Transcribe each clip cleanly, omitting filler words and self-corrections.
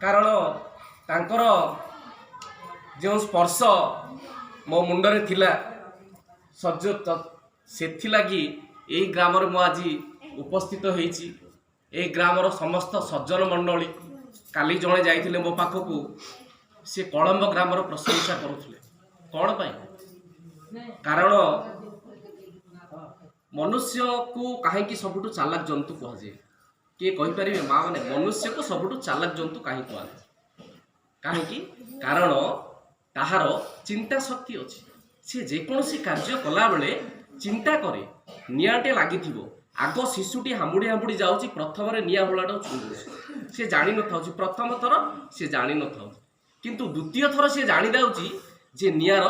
କାରଣ ତାଙ୍କର ଯେଉଁ ସ୍ପର୍ଶ ମୋ ମୁଣ୍ଡରେ ଥିଲା ସଜ୍ଜ, ସେଥିଲାଗି ଏଇ ଗ୍ରାମରେ ମୁଁ ଆଜି ଉପସ୍ଥିତ ହେଇଛି। ଏଇ ଗ୍ରାମର ସମସ୍ତ ସଜ୍ଜନ ମଣ୍ଡଳୀ, କାଲି ଜଣେ ଯାଇଥିଲେ ମୋ ପାଖକୁ, ସେ କଳମ୍ବ ଗ୍ରାମର ପ୍ରଶଂସା କରୁଥିଲେ। କ'ଣ ପାଇଁ? କାରଣ ମନୁଷ୍ୟକୁ କାହିଁକି ସବୁଠୁ ଚାଲାକ ଜନ୍ତୁ କୁହାଯାଏ? କିଏ କହିପାରିବେ ମା ମାନେ, ମନୁଷ୍ୟକୁ ସବୁଠୁ ଚାଲାକ ଜନ୍ତୁ କାହିଁକି କୁହାଯାଏ? କାହିଁକି? କାରଣ ତାହାର ଚିନ୍ତା ଶକ୍ତି ଅଛି। ସେ ଯେକୌଣସି କାର୍ଯ୍ୟ କଲାବେଳେ ଚିନ୍ତା କରେ। ନିଆଁଟେ ଲାଗିଥିବ, ଆଗ ଶିଶୁଟି ହାମ୍ବୁଡ଼ି ହାମ୍ବୁଡ଼ି ଯାଉଛି, ପ୍ରଥମରେ ନିଆଁ ହୁଳାଟାକୁ ଛୁଇଁଦେଉଛି। ସେ ଜାଣିନଥାଉଛି, ପ୍ରଥମ ଥର ସେ ଜାଣିନଥାଉଛି, କିନ୍ତୁ ଦ୍ୱିତୀୟ ଥର ସେ ଜାଣିଯାଉଛି ଯେ ନିଆଁର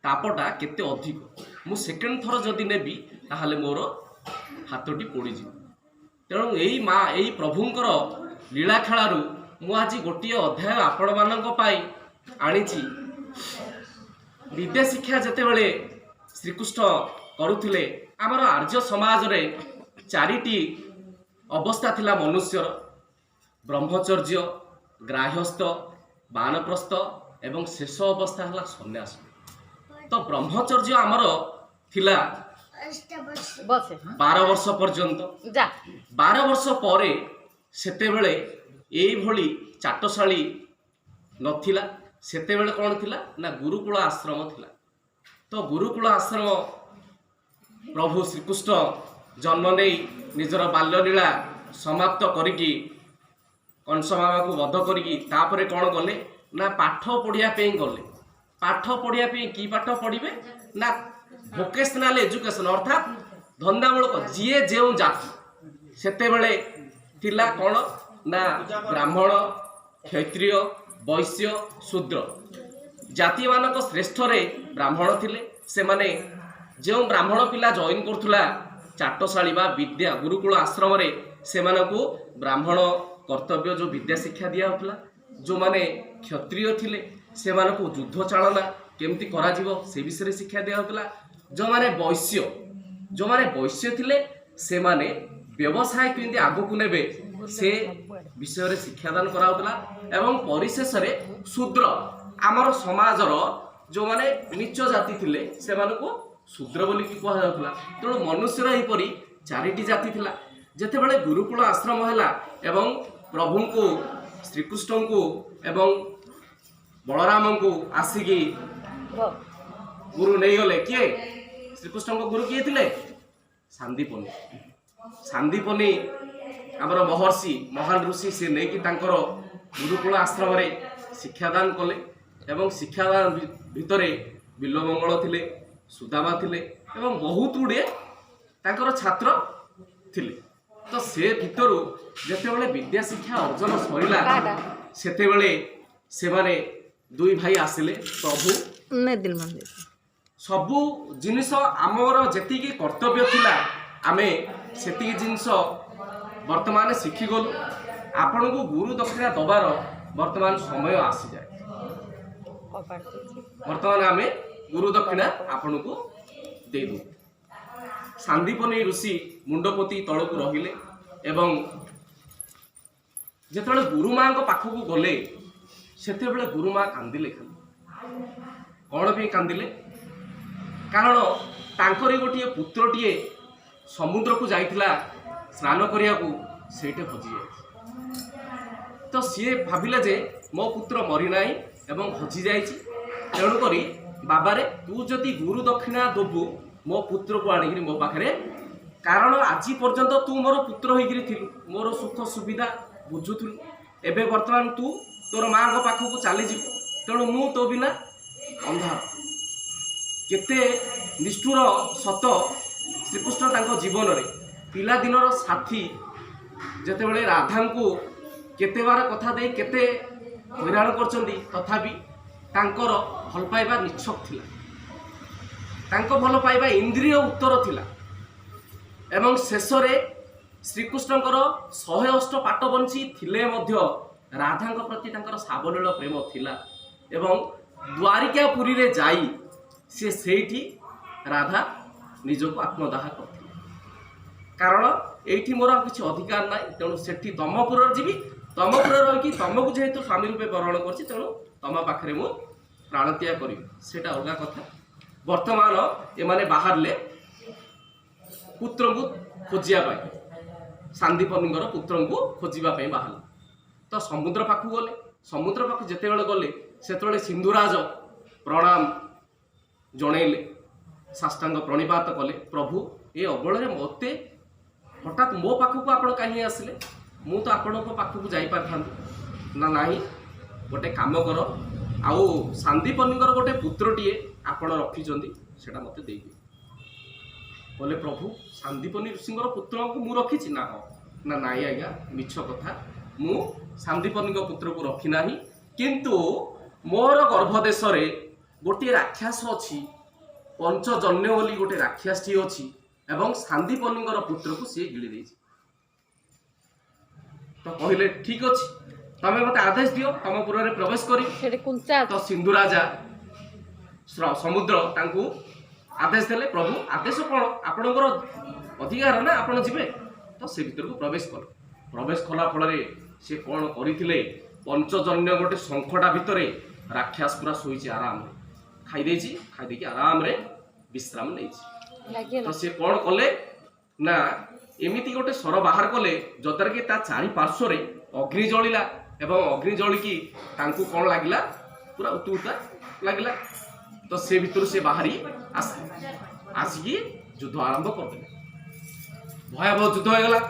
ତାପଟା କେତେ ଅଧିକ, ମୁଁ ସେକେଣ୍ଡ ଥର ଯଦି ନେବି ତାହେଲେ ମୋର ହାତଟି ପୋଡ଼ିଯିବ। ତେଣୁ ଏଇ ମା, ଏଇ ପ୍ରଭୁଙ୍କର ଲୀଳା ଖେଳାରୁ ମୁଁ ଆଜି ଗୋଟିଏ ଅଧ୍ୟାୟ ଆପଣମାନଙ୍କ ପାଇଁ ଆଣିଛି। ବିଦ୍ୟା ଶିକ୍ଷା ଯେତେବେଳେ ଶ୍ରୀକୃଷ୍ଣ କରୁଥିଲେ, ଆମର ଆର୍ଯ୍ୟ ସମାଜରେ ଚାରିଟି ଅବସ୍ଥା ଥିଲା ମନୁଷ୍ୟର: ବ୍ରହ୍ମଚର୍ଯ୍ୟ, ଗାର୍ହସ୍ଥ୍ୟ, ବାନପ୍ରସ୍ଥ ଏବଂ ଶେଷ ଅବସ୍ଥା ହେଲା ସନ୍ନ୍ୟାସ। ତ ବ୍ରହ୍ମଚର୍ଯ୍ୟ ଆମର ଥିଲା ବସେ। 12 ବର୍ଷ ପର୍ଯ୍ୟନ୍ତ। ଯା। 12 ବର୍ଷ ପରେ, ସେତେବେଳେ ଏଇଭଳି ଚାଟଶାଳୀ ନଥିଲା। ସେତେବେଳେ କ'ଣ ଥିଲା ନା ଗୁରୁକୁଳ ଆଶ୍ରମ ଥିଲା। ତ ଗୁରୁକୁଳ ଆଶ୍ରମ ପ୍ରଭୁ ଶ୍ରୀକୃଷ୍ଣ ଜନ୍ମ ନେଇ ନିଜର ବାଲ୍ୟଲୀଳା ସମାପ୍ତ କରିକି, କଂସ ମାମାକୁ ବଧ କରିକି, ତାପରେ କ'ଣ କଲେ ନା ପାଠ ପଢ଼ିବା ପାଇଁ ଗଲେ। ପାଠ ପଢ଼ିବା ପାଇଁ, କି ପାଠ ପଢ଼ିବେ ନା ଭୋକେସନାଲ ଏଜୁକେସନ, ଅର୍ଥାତ୍ ଧନ୍ଦାମୂଳକ। ଯିଏ ଯେଉଁ ଜାତି, ସେତେବେଳେ ଥିଲା କ'ଣ ନା ବ୍ରାହ୍ମଣ, କ୍ଷତ୍ରିୟ, ବୈଶ୍ୟ, ଶୂଦ୍ର। ଜାତିମାନଙ୍କ ଶ୍ରେଷ୍ଠରେ ବ୍ରାହ୍ମଣ ଥିଲେ। ସେମାନେ ଯେଉଁ ବ୍ରାହ୍ମଣ ପିଲା ଜଏନ୍ କରୁଥିଲା ଚାଟଶାଳୀ ବା ବିଦ୍ୟା ଗୁରୁକୁଳ ଆଶ୍ରମରେ, ସେମାନଙ୍କୁ ବ୍ରାହ୍ମଣ କର୍ତ୍ତବ୍ୟ ଯେଉଁ ବିଦ୍ୟା ଶିକ୍ଷା ଦିଆହେଉଥିଲା। ଯେଉଁମାନେ କ୍ଷତ୍ରିୟ ଥିଲେ, ସେମାନଙ୍କୁ ଯୁଦ୍ଧ ଚାଳନା କେମିତି କରାଯିବ ସେ ବିଷୟରେ ଶିକ୍ଷା ଦିଆହେଉଥିଲା। ଯେଉଁମାନେ ବୈଶ୍ୟ ଥିଲେ, ସେମାନେ ବ୍ୟବସାୟ କେମିତି ଆଗକୁ ନେବେ ସେ ବିଷୟରେ ଶିକ୍ଷାଦାନ କରାହେଉଥିଲା। ଏବଂ ପରିଶେଷରେ ଶୂଦ୍ର, ଆମର ସମାଜର ଯେଉଁମାନେ ନୀଚ ଜାତି ଥିଲେ, ସେମାନଙ୍କୁ ଶୂଦ୍ର ବୋଲିକି କୁହାଯାଉଥିଲା। ତେଣୁ ମନୁଷ୍ୟର ଏହିପରି ଚାରିଟି ଜାତି ଥିଲା। ଯେତେବେଳେ ଗୁରୁକୁଳ ଆଶ୍ରମ ହେଲା ଏବଂ ପ୍ରଭୁଙ୍କୁ, ଶ୍ରୀକୃଷ୍ଣଙ୍କୁ ଏବଂ ବଳରାମଙ୍କୁ ଆସିକି ଗୁରୁ ନେଇଗଲେ, କିଏ? ଶ୍ରୀକୃଷ୍ଣଙ୍କ ଗୁରୁ କିଏ ଥିଲେ? ସାନ୍ଦିପନୀ। ସାନ୍ଦିପନୀ ଆମର ମହର୍ଷି, ମହାନ ଋଷି, ସେ ନେଇକି ତାଙ୍କର ଗୁରୁକୁଳ ଆଶ୍ରମରେ ଶିକ୍ଷାଦାନ କଲେ। ଏବଂ ଶିକ୍ଷାଦାନ ଭିତରେ ବିଲ୍ୱମଙ୍ଗଳ ଥିଲେ, ସୁଦାମା ଥିଲେ ଏବଂ ବହୁତ ଗୁଡ଼ିଏ ତାଙ୍କର ଛାତ୍ର ଥିଲେ। ତ ସେ ଭିତରୁ ଯେତେବେଳେ ବିଦ୍ୟା ଶିକ୍ଷା ଅର୍ଜନ ସରିଲା, ସେତେବେଳେ ସେମାନେ ଦୁଇ ଭାଇ ଆସିଲେ ପ୍ରଭୁ ନେଦିଲ ମନ୍ଦିର। ସବୁ ଜିନିଷ, ଆମର ଯେତିକି କର୍ତ୍ତବ୍ୟ ଥିଲା, ଆମେ ସେତିକି ଜିନିଷ ବର୍ତ୍ତମାନ ଶିଖିଗଲୁ। ଆପଣଙ୍କୁ ଗୁରୁ ଦକ୍ଷିଣା ଦେବାର ବର୍ତ୍ତମାନ ସମୟ ଆସିଯାଏ। ବର୍ତ୍ତମାନ ଆମେ ଗୁରୁ ଦକ୍ଷିଣା ଆପଣଙ୍କୁ ଦେଇଦେବୁ। ସାନ୍ଦିପନୀ ଋଷି ମୁଣ୍ଡପୋତି ତଳକୁ ରହିଲେ ଏବଂ ଯେତେବେଳେ ଗୁରୁମାଙ୍କ ପାଖକୁ ଗଲେ, ସେତେବେଳେ ଗୁରୁମା କାନ୍ଦିଲେ ଖାଲି। କ'ଣ ପାଇଁ କାନ୍ଦିଲେ? କାରଣ ତାଙ୍କରି ଗୋଟିଏ ପୁତ୍ରଟିଏ ସମୁଦ୍ରକୁ ଯାଇଥିଲା ସ୍ନାନ କରିବାକୁ, ସେଇଠି ହଜିଯାଇଛି। ତ ସିଏ ଭାବିଲେ ଯେ ମୋ ପୁତ୍ର ମରିନାହିଁ ଏବଂ ହଜିଯାଇଛି। ତେଣୁକରି ବାବାରେ, ତୁ ଯଦି ଗୁରୁ ଦକ୍ଷିଣା ଦେବୁ, ମୋ ପୁତ୍ରକୁ ଆଣିକିରି ମୋ ପାଖରେ, କାରଣ ଆଜି ପର୍ଯ୍ୟନ୍ତ ତୁ ମୋର ପୁତ୍ର ହେଇକିରି ଥିଲୁ, ମୋର ସୁଖ ସୁବିଧା ବୁଝୁଥିଲୁ। ଏବେ ବର୍ତ୍ତମାନ ତୁ ତୋର ମାଙ୍କ ପାଖକୁ ଚାଲିଯିବୁ, ତେଣୁ ମୁଁ ତୋ ବିନା ଅନ୍ଧାର। କେତେ ନିଷ୍ଠୁର ସତ, ଶ୍ରୀକୃଷ୍ଣ ତାଙ୍କ ଜୀବନରେ ପିଲାଦିନର ସାଥୀ ଯେତେବେଳେ ରାଧାଙ୍କୁ କେତେବାର କଥା ଦେଇ କେତେ ହଇରାଣ କରିଛନ୍ତି, ତଥାପି ତାଙ୍କର ଭଲ ପାଇବା ନିଚ୍ଛକ ଥିଲା। ତାଙ୍କ ଭଲ ପାଇବା ଇନ୍ଦ୍ରିୟ ଉତ୍ତର ଥିଲା। ଏବଂ ଶେଷରେ ଶ୍ରୀକୃଷ୍ଣଙ୍କର 108 ପାଟବଂଶୀ ଥିଲେ ମଧ୍ୟ ରାଧାଙ୍କ ପ୍ରତି ତାଙ୍କର ସାବଲୀଳ ପ୍ରେମ ଥିଲା। ଏବଂ ଦ୍ୱାରିକା ପୁରୀରେ ଯାଇ ସେ ସେଇଠି ରାଧା ନିଜକୁ ଆତ୍ମଦାହ କରିଥିଲେ। କାରଣ ଏଇଠି ମୋର ଆଉ କିଛି ଅଧିକାର ନାହିଁ, ତେଣୁ ସେଠି ତମପୁରରେ ଯିବି, ତମ ପୁରରେ ରହିକି ତମକୁ ଯେହେତୁ ସ୍ୱାମୀ ରୂପେ ବରଣ କରିଛି, ତେଣୁ ତମ ପାଖରେ ମୁଁ ପ୍ରାଣତ୍ୟାଗ କରିବି, ସେଇଟା ଅଲଗା କଥା। ବର୍ତ୍ତମାନ ଏମାନେ ବାହାରିଲେ ପୁତ୍ରଙ୍କୁ ଖୋଜିବା ପାଇଁ, ସାନ୍ଦୀପନୀଙ୍କର ପୁତ୍ରଙ୍କୁ ଖୋଜିବା ପାଇଁ ବାହାରିଲେ। ତ ସମୁଦ୍ର ପାଖକୁ ଗଲେ। ସମୁଦ୍ର ପାଖକୁ ଯେତେବେଳେ ଗଲେ, ସେତେବେଳେ ସିନ୍ଧୁରାଜ ପ୍ରଣାମ ଜଣେଇଲେ, ସାଷ୍ଟାଙ୍ଗ ପ୍ରଣିପାତ କଲେ, ପ୍ରଭୁ ଏ ଅବଳରେ ମୋତେ ହଠାତ୍ ମୋ ପାଖକୁ ଆପଣ କାହିଁ ଆସିଲେ? ମୁଁ ତ ଆପଣଙ୍କ ପାଖକୁ ଯାଇପାରିଥାନ୍ତି ନା? ନାହିଁ, ଗୋଟେ କାମ କର, ଆଉ ସାନ୍ଦୀପନୀଙ୍କର ଗୋଟେ ପୁତ୍ରଟିଏ ଆପଣ ରଖିଛନ୍ତି, ସେଇଟା ମୋତେ ଦେଇଦିଅ। କହିଲେ, ପ୍ରଭୁ, ସାନ୍ଦୀପନୀ ଋଷିଙ୍କର ପୁତ୍ରଙ୍କୁ ମୁଁ ରଖିଛି ନା? ହଁ ନା? ନାଇଁ ଆଜ୍ଞା, ମିଛ କଥା, ମୁଁ ସାନ୍ଦୀପନୀଙ୍କ ପୁତ୍ରକୁ ରଖିନାହିଁ, କିନ୍ତୁ ମୋର ଗର୍ଭଦେଶରେ ଗୋଟିଏ ରାକ୍ଷସ ଅଛି, ପଞ୍ଚଜନ୍ୟ ବୋଲି ଗୋଟେ ରାକ୍ଷସଟିଏ ଅଛି ଏବଂ ସାନ୍ଦୀପନୀଙ୍କର ପୁତ୍ରକୁ ସିଏ ଗିଳି ଦେଇଛି। ତ କହିଲେ, ଠିକ ଅଛି, ତମେ ମୋତେ ଆଦେଶ ଦିଅ, ତମ ପୁରରେ ପ୍ରବେଶ କରି। ସେଠି କୁଞ୍ଚା। ତ ସିନ୍ଧୁ ରାଜା ସମୁଦ୍ର ତାଙ୍କୁ ଆଦେଶ ଦେଲେ। ପ୍ରଭୁ, ଆଦେଶ କ'ଣ? ଆପଣଙ୍କର ଅଧିକାର ନା, ଆପଣ ଯିବେ। ତ ସେ ଭିତରକୁ ପ୍ରବେଶ କଲେ। ପ୍ରବେଶ କଲା ଫଳରେ ସେ କ'ଣ କରିଥିଲେ, ପଞ୍ଚଜନ୍ୟ ଗୋଟେ ଶଙ୍ଖଟା ଭିତରେ ରାକ୍ଷସ ପୁରା ଶୋଇଛି ଆରାମରେ, ଖାଇ ଦେଇଛି, ଖାଇ ଦେଇକି ଆରାମରେ ବିଶ୍ରାମ ନେଇଛି। ଲାଗିଗଲା। ତ ସେ କ'ଣ କଲେ ନା, ଏମିତି ଗୋଟେ ସ୍ୱର ବାହାର କଲେ ଯଦ୍ୱାରା କି ତା ଚାରି ପାର୍ଶ୍ୱରେ ଅଗ୍ନି ଜଳିଲା ଏବଂ ଅଗ୍ନି ଜଳିକି ତାଙ୍କୁ କ'ଣ ଲାଗିଲା, ପୁରା ଉତୁ ଉତା ଲାଗିଲା। ତ ସେ ଭିତରୁ ସେ ବାହାରି ଆସିଲେ, ଆସିକି ଯୁଦ୍ଧ ଆରମ୍ଭ କରିଦେଲେ। ଭୟାବହ ଯୁଦ୍ଧ ହେଇଗଲା।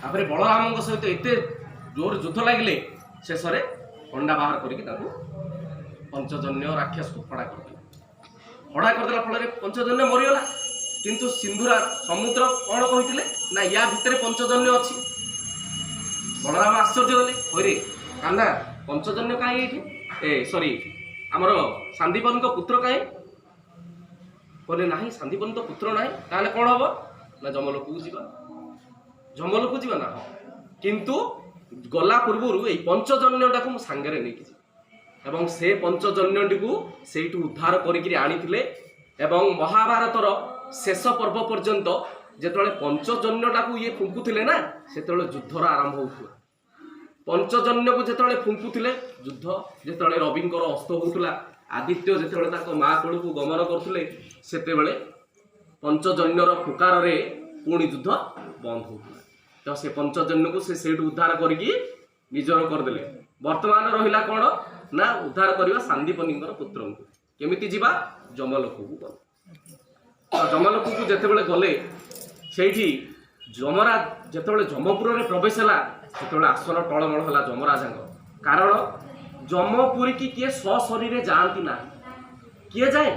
ତାପରେ ବଳରାମଙ୍କ ସହିତ ଏତେ ଜୋର ଯୁଦ୍ଧ ଲାଗିଲେ, ଶେଷରେ ଖଣ୍ଡା ବାହାର କରିକି ତାଙ୍କୁ ପଞ୍ଚଜନ୍ୟ ରାକ୍ଷସକୁ ଫଡ଼ା କରିଦେଲେ। ଫଡ଼ା କରିଦେଲା ଫଳରେ ପଞ୍ଚଜନ୍ୟ ମରିଗଲା। କିନ୍ତୁ ସିନ୍ଧୁରା ସମୁଦ୍ର କ'ଣ କହିଥିଲେ ନା, ୟା ଭିତରେ ପଞ୍ଚଜନ୍ୟ ଅଛି। ବଳରାମ ଆଶ୍ଚର୍ଯ୍ୟ ହେଲେ, ହଇରେ କାହ୍ନା, ପଞ୍ଚଜନ୍ୟ କାହିଁ ଏଇଠି, ଏ ସରି, ଆମର ସାନ୍ଦୀପନଙ୍କ ପୁତ୍ର କାହିଁ? କହିଲେ, ନାହିଁ, ସାନ୍ଦୀପନଙ୍କ ପୁତ୍ର ନାହିଁ। ତାହେଲେ କ'ଣ ହବ ନା, ଯମଲୋକକୁ ଯିବା। ଯମଲୋକକୁ ଯିବା ନା? ହଁ, କିନ୍ତୁ ଗଲା ପୂର୍ବରୁ ଏଇ ପଞ୍ଚଜନ୍ୟଟାକୁ ମୁଁ ସାଙ୍ଗରେ ନେଇକି ଯିବି। ଏବଂ ସେ ପଞ୍ଚଜନ୍ୟଟିକୁ ସେଇଠୁ ଉଦ୍ଧାର କରିକିରି ଆଣିଥିଲେ। ଏବଂ ମହାଭାରତର ଶେଷ ପର୍ବ ପର୍ଯ୍ୟନ୍ତ ଯେତେବେଳେ ପଞ୍ଚଜନ୍ୟଟାକୁ ଇଏ ଫୁଙ୍କୁଥିଲେ ନା, ସେତେବେଳେ ଯୁଦ୍ଧର ଆରମ୍ଭ ହେଉଥିଲା। ପଞ୍ଚଜନ୍ୟକୁ ଯେତେବେଳେ ଫୁଙ୍କୁଥିଲେ, ଯୁଦ୍ଧ ଯେତେବେଳେ ରବିଙ୍କର ଅସ୍ତ ହେଉଥିଲା, ଆଦିତ୍ୟ ଯେତେବେଳେ ତାଙ୍କ ମା କୋଳକୁ ଗମନ କରୁଥିଲେ, ସେତେବେଳେ ପଞ୍ଚଜନ୍ୟର ଫୁକାରରେ ପୁଣି ଯୁଦ୍ଧ ବନ୍ଦ ହେଉଥିଲା। ତ ସେ ପଞ୍ଚଜନ୍ୟକୁ ସେ ସେଇଠୁ ଉଦ୍ଧାର କରିକି ନିଜର କରିଦେଲେ। ବର୍ତ୍ତମାନ ରହିଲା କ'ଣ ନା, ଉଦ୍ଧାର କରିବା ସାନ୍ଦୀପନୀଙ୍କର ପୁତ୍ରଙ୍କୁ। କେମିତି ଯିବା? ଯମଲୋକକୁ ଗଲେ। ତ ଯମଲୋକକୁ ଯେତେବେଳେ ଗଲେ, ସେଇଠି ଯମରାଜ ଯେତେବେଳେ ଯମପୁରରେ ପ୍ରବେଶ ହେଲା, ସେତେବେଳେ ଆସନ ଟଳମଳ ହେଲା ଯମରାଜାଙ୍କ। କାରଣ ଯମପୁରୀକି କିଏ ସଶରୀରେ ଯାଆନ୍ତି ନାହିଁ। କିଏ ଯାଏ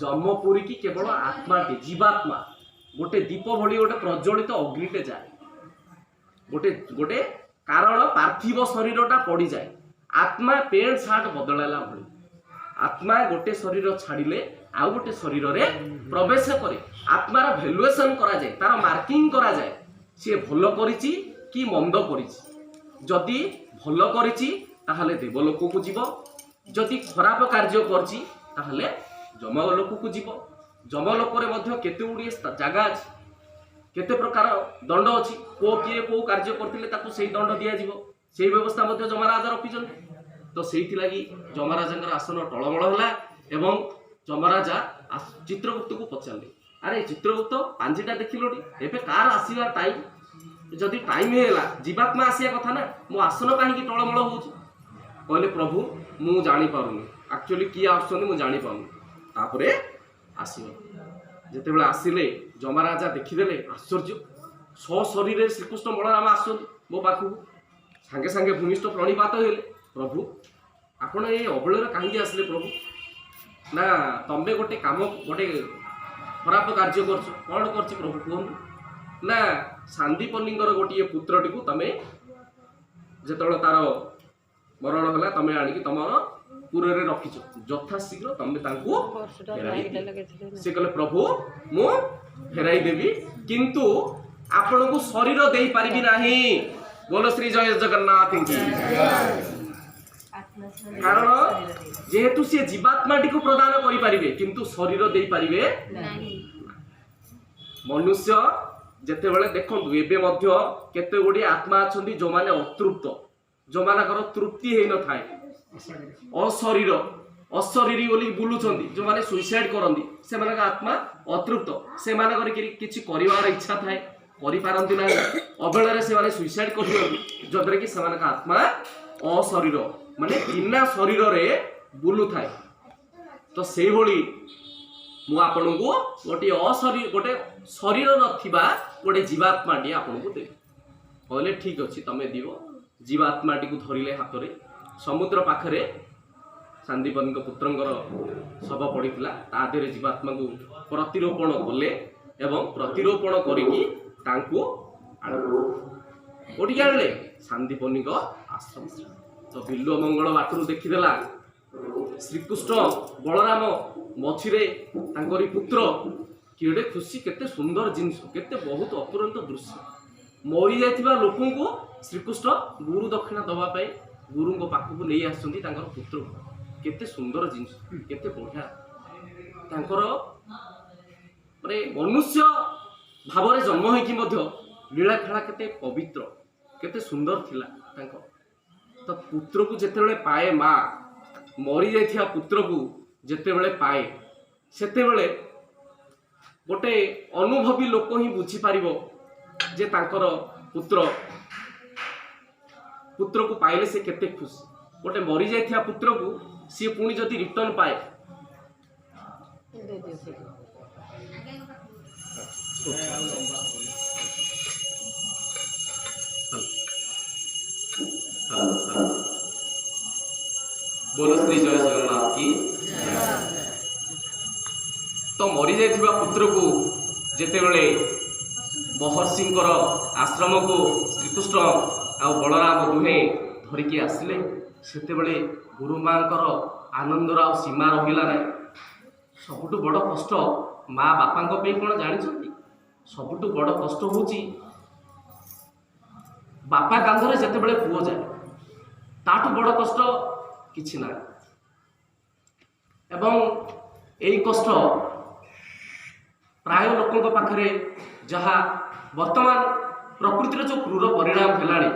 ଯମପୁରୀକି? କେବଳ ଆତ୍ମାଟି, ଜୀବାତ୍ମା, ଗୋଟେ ଦୀପ ଭଳି ଗୋଟେ ପ୍ରଜ୍ୱଳିତ ଅଗ୍ନିଟେ ଯାଏ ଗୋଟେ ଗୋଟେ। କାରଣ ପାର୍ଥିବ ଶରୀରଟା ପଡ଼ିଯାଏ। ଆତ୍ମା ପ୍ୟାଣ୍ଟ ସାର୍ଟ ବଦଳାଇଲା ଭଳି ଆତ୍ମା ଗୋଟେ ଶରୀର ଛାଡ଼ିଲେ ଆଉ ଗୋଟେ ଶରୀରରେ ପ୍ରବେଶ କରେ। ଆତ୍ମାର ଭ୍ୟାଲୁଏସନ କରାଯାଏ, ତାର ମାର୍କିଂ କରାଯାଏ, ସିଏ ଭଲ କରିଛି କି ମନ୍ଦ କରିଛି। ଯଦି ଭଲ କରିଛି ତାହେଲେ ଦେବଲୋକକୁ ଯିବ, ଯଦି ଖରାପ କାର୍ଯ୍ୟ କରିଛି ତାହେଲେ ଯମଲୋକକୁ ଯିବ। ଯମଲୋକରେ ମଧ୍ୟ କେତେ ଗୁଡ଼ିଏ ଜାଗା ଅଛି, କେତେ ପ୍ରକାର ଦଣ୍ଡ ଅଛି। କୋଉ କିଏ କୋଉ କାର୍ଯ୍ୟ କରିଥିଲେ ତାକୁ ସେଇ ଦଣ୍ଡ ଦିଆଯିବ, ସେଇ ବ୍ୟବସ୍ଥା ମଧ୍ୟ ଯମରାଜା ରଖିଛନ୍ତି। ତ ସେଇଥିଲାଗି ଯମରାଜାଙ୍କର ଆସନ ଟଳମଳ ହେଲା ଏବଂ ଯମରାଜା ଚିତ୍ରଗୁପ୍ତକୁ ପଚାରିଲେ, ଆରେ ଚିତ୍ରଗୁପ୍ତ, ପାଞ୍ଜିଟା ଦେଖିଲଟି, ଏବେ କାହାର ଆସିବା ଟାଇମ୍? ଯଦି ଟାଇମ୍ ହେଇଗଲା, ଜୀବାତ୍ମା ଆସିବା କଥା ନା, ମୋ ଆସନ କାହିଁକି ଟଳମଳ ହଉଛି? କହିଲେ, ପ୍ରଭୁ, ମୁଁ ଜାଣିପାରୁନି, ଆକ୍ଚୁଆଲି କିଏ ଆସୁଛନ୍ତି ମୁଁ ଜାଣିପାରୁନି। ତାପରେ ଆସିବ। ଯେତେବେଳେ ଆସିଲେ, ଯମରାଜା ଦେଖିଦେଲେ, ଆଶ୍ଚର୍ଯ୍ୟ, ସଶରୀରରେ ଶ୍ରୀକୃଷ୍ଣ ବଳରାମ ଆସୁଛନ୍ତି ମୋ ପାଖକୁ। ସାଙ୍ଗେ ସାଙ୍ଗେ ଭୂମିଷ୍ଠ ପ୍ରଣିପାତ ହେଲେ, ପ୍ରଭୁ, ଆପଣ ଏ ଅବେଳରେ କାହିଁକି ଆସିଲେ ପ୍ରଭୁ? ନା, ତମେ ଗୋଟେ କାମ, ଗୋଟେ ଖରାପ କାର୍ଯ୍ୟ କରୁଛ। କ'ଣ କରିଛି ପ୍ରଭୁ, କୁହନ୍ତୁ। ନା, ସାନ୍ଦୀପନୀଙ୍କର ଗୋଟିଏ ପୁତ୍ରଟିକୁ ତମେ ଯେତେବେଳେ ତାର ମରଣ ହେଲା, ତମେ ଆଣିକି ତମର ପୁରରେ ରଖିଛ। ଯଥାଶୀଘ୍ର ତମେ ତାଙ୍କୁ ବର୍ଷଟା ଫେରାଇ ଲାଇଟ୍ ଦିଅ। ଲଗେଇଥିଲେ। ସେ କହିଲେ, ପ୍ରଭୁ, ମୁଁ ଫେରାଇ ଦେବି, କିନ୍ତୁ ଆପଣଙ୍କୁ ଶରୀର ଦେଇପାରିବି ନାହିଁ। ବୋଲ ଶ୍ରୀ ଜୟ ଜଗନ୍ନାଥ କି। କାରଣ ଯେହେତୁ ସିଏ ଜୀବାତ୍ମାଟିକୁ ପ୍ରଦାନ କରିପାରିବେ, କିନ୍ତୁ ଶରୀର ଦେଇପାରିବେ ମନୁଷ୍ୟ ଯେତେବେଳେ ଦେଖନ୍ତୁ, ଏବେ ମଧ୍ୟ କେତେ ଗୁଡ଼ିଏ ଆତ୍ମା ଅଛନ୍ତି ଯେଉଁମାନେ ଅତୃପ୍ତ, ଯେଉଁମାନଙ୍କର ତୃପ୍ତି ହେଇନଥାଏ, ଅଶରୀର, ଅଶରୀରୀ ବୋଲି ବୁଲୁଛନ୍ତି, ଯେଉଁମାନେ ସୁଇସାଇଡ୍ କରନ୍ତି, ସେମାନଙ୍କ ଆତ୍ମା ଅତୃପ୍ତ। ସେମାନଙ୍କର କିଛି କରିବାର ଇଚ୍ଛା ଥାଏ, କରିପାରନ୍ତି ନାହିଁ, ଅବେଳରେ ସେମାନେ ସୁଇସାଇଡ୍ କରିଦିଅନ୍ତି, ଯଦ୍ୱାରା କି ସେମାନଙ୍କ ଆତ୍ମା ଅଶରୀର, ମାନେ ବିନା ଶରୀରରେ ବୁଲୁଥାଏ। ତ ସେଇଭଳି ମୁଁ ଆପଣଙ୍କୁ ଗୋଟିଏ ଅଶରୀର, ଗୋଟେ ଶରୀର ନଥିବା ଗୋଟେ ଜୀବାତ୍ମାଟିଏ ଆପଣଙ୍କୁ ଦେବି। କହିଲେ, ଠିକ୍ ଅଛି, ତମେ ଦିଅ। ଜୀବାତ୍ମାଟିକୁ ଧରିଲେ ହାତରେ। ସମୁଦ୍ର ପାଖରେ ସାନ୍ଦୀପନୀଙ୍କ ପୁତ୍ରଙ୍କର ଶବ ପଡ଼ିଥିଲା। ତା ଦେହରେ ଜୀବାତ୍ମାକୁ ପ୍ରତିରୋପଣ କଲେ ଏବଂ ପ୍ରତିରୋପଣ କରିକି ତାଙ୍କୁ ଆଣିଲେ। କୋଉଠିକି ଆଣିଲେ? ସାନ୍ଦୀପନୀଙ୍କ ଆଶ୍ରମ। ତ ବିଲ୍ୱ ମଙ୍ଗଳ ବାଟରୁ ଦେଖିଦେଲା ଶ୍ରୀକୃଷ୍ଣ ବଳରାମ, ମଝିରେ ତାଙ୍କରି ପୁତ୍ର। କେଡ଼େ ଖୁସି, କେତେ ସୁନ୍ଦର ଜିନିଷ, କେତେ ବହୁତ ଅପୁରନ୍ତ ଦୃଶ୍ୟ। ମରିଯାଇଥିବା ଲୋକଙ୍କୁ ଶ୍ରୀକୃଷ୍ଣ ଗୁରୁ ଦକ୍ଷିଣା ଦେବା ପାଇଁ ଗୁରୁଙ୍କ ପାଖକୁ ନେଇ ଆସିଛନ୍ତି ତାଙ୍କର ପୁତ୍ରକୁ। କେତେ ସୁନ୍ଦର ଜିନିଷ, କେତେ ବଢ଼ିଆ। ତାଙ୍କର ମାନେ ମନୁଷ୍ୟ ଭାବରେ ଜନ୍ମ ହେଇକି ମଧ୍ୟ ଲୀଳା ଖେଳା କେତେ ପବିତ୍ର, କେତେ ସୁନ୍ଦର ଥିଲା ତାଙ୍କ। ତ ପୁତ୍ରକୁ ଯେତେବେଳେ ପାଏ ମା, ମରିଯାଇଥିବା ପୁତ୍ରକୁ ଯେତେବେଳେ ପାଏ, ସେତେବେଳେ ଗୋଟେ ଅନୁଭବୀ ଲୋକ ହିଁ ବୁଝିପାରିବ ଯେ ତାଙ୍କର ପୁତ୍ରକୁ ପାଇଲେ ସେ କେତେ ଖୁସି। ଗୋଟେ ମରିଯାଇଥିବା ପୁତ୍ରକୁ ସିଏ ପୁଣି ଯଦି ରିଟର୍ନ ପାଏ। ଦେଇଦିଅ ସେଇଠି। ବୋଲ ଶ୍ରୀ ଜୟ ଜଗନ୍ନାଥ କି। ତ ମରିଯାଇଥିବା ପୁତ୍ରକୁ ଯେତେବେଳେ ମହର୍ଷିଙ୍କର ଆଶ୍ରମକୁ ଶ୍ରୀକୃଷ୍ଣ ଆଉ ବଳରାମ ଦୁହେଁ ଧରିକି ଆସିଲେ, ସେତେବେଳେ ଗୁରୁମାଙ୍କର ଆନନ୍ଦର ଆଉ ସୀମା ରହିଲା ନାହିଁ। ସବୁଠୁ ବଡ଼ କଷ୍ଟ ମା ବାପାଙ୍କ ପାଇଁ କ'ଣ ଜାଣିଛନ୍ତି? ସବୁଠୁ ବଡ଼ କଷ୍ଟ ହେଉଛି ବାପା କାନ୍ଧରେ ଯେତେବେଳେ ପୁଅ ଯାଏ, ତାଠୁ ବଡ଼ କଷ୍ଟ କିଛି ନାହିଁ। ଏବଂ ଏଇ କଷ୍ଟ ପ୍ରାୟ ଲୋକଙ୍କ ପାଖରେ, ଯାହା ବର୍ତ୍ତମାନ ପ୍ରକୃତିର ଯେଉଁ କ୍ରୂର ପରିଣାମ ହେଲାଣି।